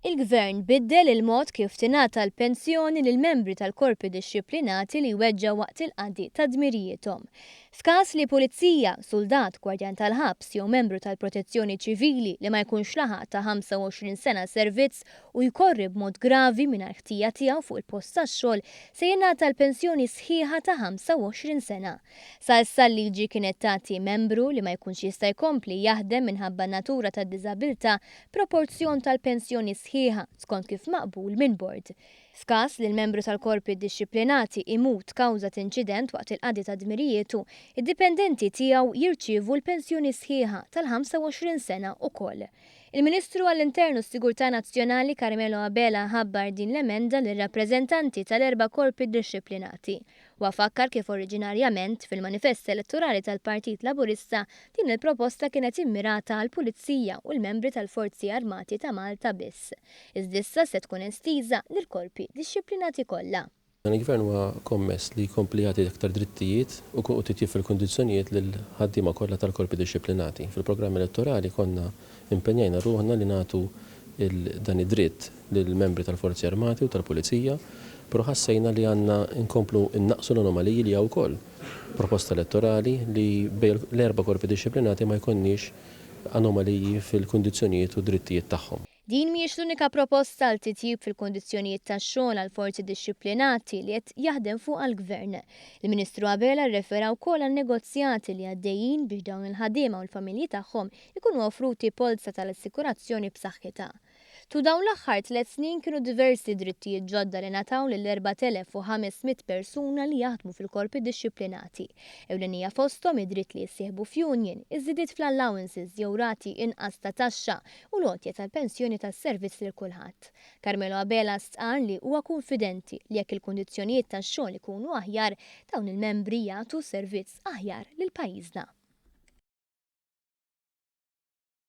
Il-Gvern biddel il-mod kif tingħata l-pensjoni lill-membri tal-korpi dixxiplinati li jweġġgħu waqt il-qadi ta' dmirijiethom. F'każ li pulizija, suldat, gwardjan tal-ħabs jew membru tal-Protezzjoni Ċivili li ma jkunx laħaq ta' 25 sena servizz u jkorri b'mod gravi mingħajr ħtija tiegħu fuq il-post tax-xogħol se jingħata l-pensjoni sħiħa ta' 25 sena. Sa issa l-liġi kienet tagħti membru li ma jkunx jista' jkompli jaħdem minħabba n-natura tad-diżabilità proporzjon tal-pensjoni sħiħa skont kif maqbul minn bord. F'każ li l-membru tal-korpi dixxiplinati imut kawża t'inċident waqt il-qadi ta' dmirijietu, id-dipendenti tiegħu jirċievu l-pensjoni sħiħa tal-25 sena ukoll. Il-Ministru għall-Intern u s-Sigurtà Nazzjonali Carmelo Abela ħabbar din l-emenda lir-rappreżentanti tal-erba' korpi dixxiplinati. Huwa fakkar kif oriġinarjament, fil-manifest elettorali tal-Partit Laburista, din il-proposta kienet immirata għall-Pulizija u l-membri tal-Forzi Armati ta' Malta biss. Iżda issa se tkun estiża lill-korpi dixxiplinati kollha. Dan il-Gvern huwa kommess li jkompli jagħti aktar drittijiet u titjib fil-kundizzjonijiet lill-ħaddiema kollha tal-korpi dixxiplinati. Fil-programm elettorali konna impenjajna ruħna li nagħtu dan id-dritt lill-membri tal-Forzi Armati u tal-Pulizija, però ħassejna li għandna nkomplu nnaqqsu l-anomaliji li hawn ukoll proposta elettorali li bejn l-erba' korpi dixxiplinati ma jkollniex anomaliji fil-kundizzjonijiet u d-drittijiet tagħhom. Din mhijiex l-unika proposta għal titjib fil-kundizzjonijiet tax-xogħol għall-forzi dixxiplinati li qed jaħdem fuqha l-Gvern. Il-Ministru Abela rrefera wkoll għan-negozjati li għaddejjin biex dawn il-ħaddiema u l-familji tagħhom ikunu offruti polza tal-assikurazzjoni b'saħħitha. Tul dawn l-aħħar tlett snin kienu diversi drittijiet ġodda li ngħataw lill-4,500 persuna li jaħdmu fil-korpi dixxiplinati. Ewlenija fosthom id-dritt li jissieħbu f'union, iż-żidiet fl-allowances jew rati inqas ta' taxxa u l-għotja tal-pensjoni tas-servizz lil kulħadd. Carmelo Abela stqarr li huwa kunfidenti li jekk il-kundizzjonijiet tax-xogħol ikunu aħjar, dawn il-membri jagħtu servizz aħjar lil pajjiżna.